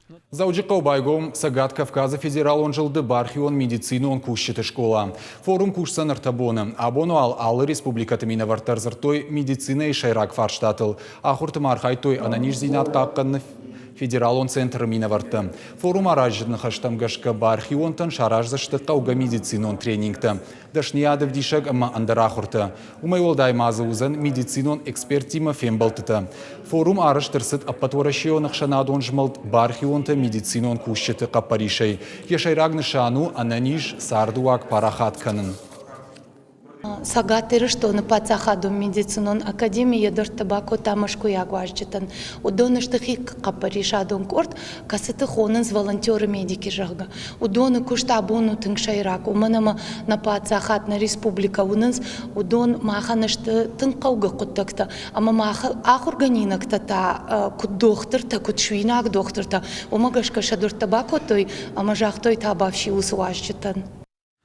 Дзӕуджыхъӕуы байгом Цӕгат Кавказы федералон зылды бархион медицинон кусджыты скъола. Форум кусдзӕн ӕртӕ боны. Абон уал алы республикӕты минӕвӕрттӕ ӕрдзырдтой медицинӕйы сӕйраг фарстатыл. Ахуырты ма архайдтой ӕнӕниздзинад хъахъхъӕныны федералон центры минӕвӕрттӕ. Форум аразджыты ныхӕстӕм гӕсгӕ бархионтӕн сараздзысты хъӕугӕ медицинон тренингтӕ, дӕсныйад ӕвдисӕг ӕмӕ ӕндӕр ахуыртӕ. Уымӕй уӕлдай ма дзы уыдзӕн медицинон эксперттимӕ фембӕлдтытӕ. Форум арӕзт ӕрцыд ӕппӕтуӕрӕсейон ӕхсӕнадон змӕлд бархионтӕ медицинон кусджыты хъӕппӕрисӕй. Йӕ сӕйраг нысан у ӕнӕниз цардыуаг парахат кӕнын. Цӕгат Ирыстоны паддзахадон медицинон академи йӕ дӕрдты бакодта мӕскуыйаг уазджытӕн. Уыдон сты хихъхъӕппӕрисадон къорд, кӕцыты хонынц волонтеры-медики, зӕгъгӕ. Уыдоны куыст абон у тынг сӕйраг, уымӕн ӕмӕ нӕ паддзахад, нӕ республикӕ уынынц, уыдон махӕн сты тынг хъӕугӕ хъуыддӕгтӕ. Ӕмӕ мах ахуыргӕнинӕгтӕ та куыд дохтыртӕ, куыд суинаг дохтыртӕ, уымӕ гӕсгӕ сӕ дуртӕ бакодтой ӕмӕ загътой табафси уыцы уазджытӕн.